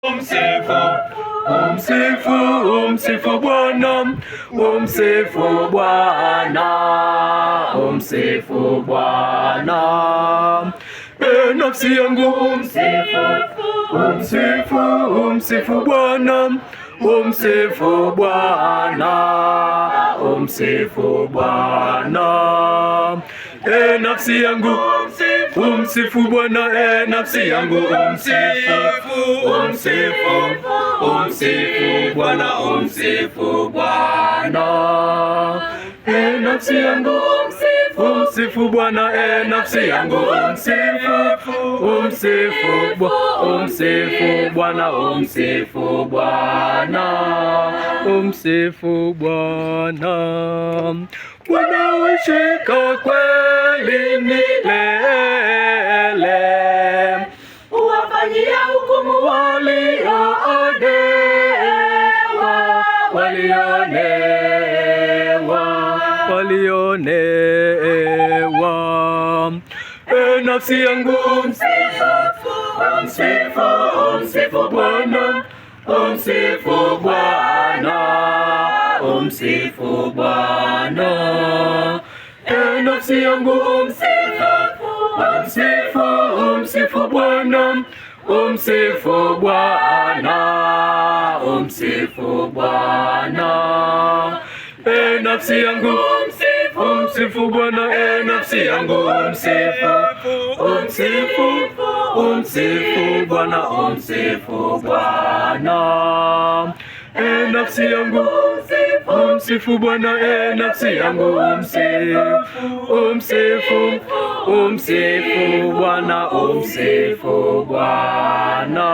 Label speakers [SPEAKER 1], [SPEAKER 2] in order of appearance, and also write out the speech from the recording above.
[SPEAKER 1] Umsifu, umsifu, umsifu Bwana, umsifu Bwana, umsifu Bwana. E nafsi yangu umsifu, umsifu, umsifu Bwana, umsifu Bwana, umsifu Bwana. E nafsi yangu umsifu Bwana, e nafsi yangu umsifu, umsifu, umsifu Bwana, umsifu Bwana. E nafsi yangu umsifu Bwana, e nafsi yangu umsifu, umsifu, umsifu Bwana, umsifu Bwana, umsifu Bwana. Bwana ushika kweli milele,
[SPEAKER 2] Huwafanyia hukumu
[SPEAKER 1] walionewa, walionewa, walionewa. E nafsi yangu umsifu, umsifu, umsifu Bwana, umsifu Bwana, umsifu Bwana. E nafsi yangu umsifu, umsifu, umsifu Bwana, umsifu Bwana, umsifu Bwana. E nafsi yangu umsifu Bwana, e nafsi yangu umsifu, umsifu, umsifu Bwana, umsifu Bwana. E nafsi yangu umsifu Bwana, e nafsi yangu umsifu, umsifu, umsifu Bwana, umsifu Bwana.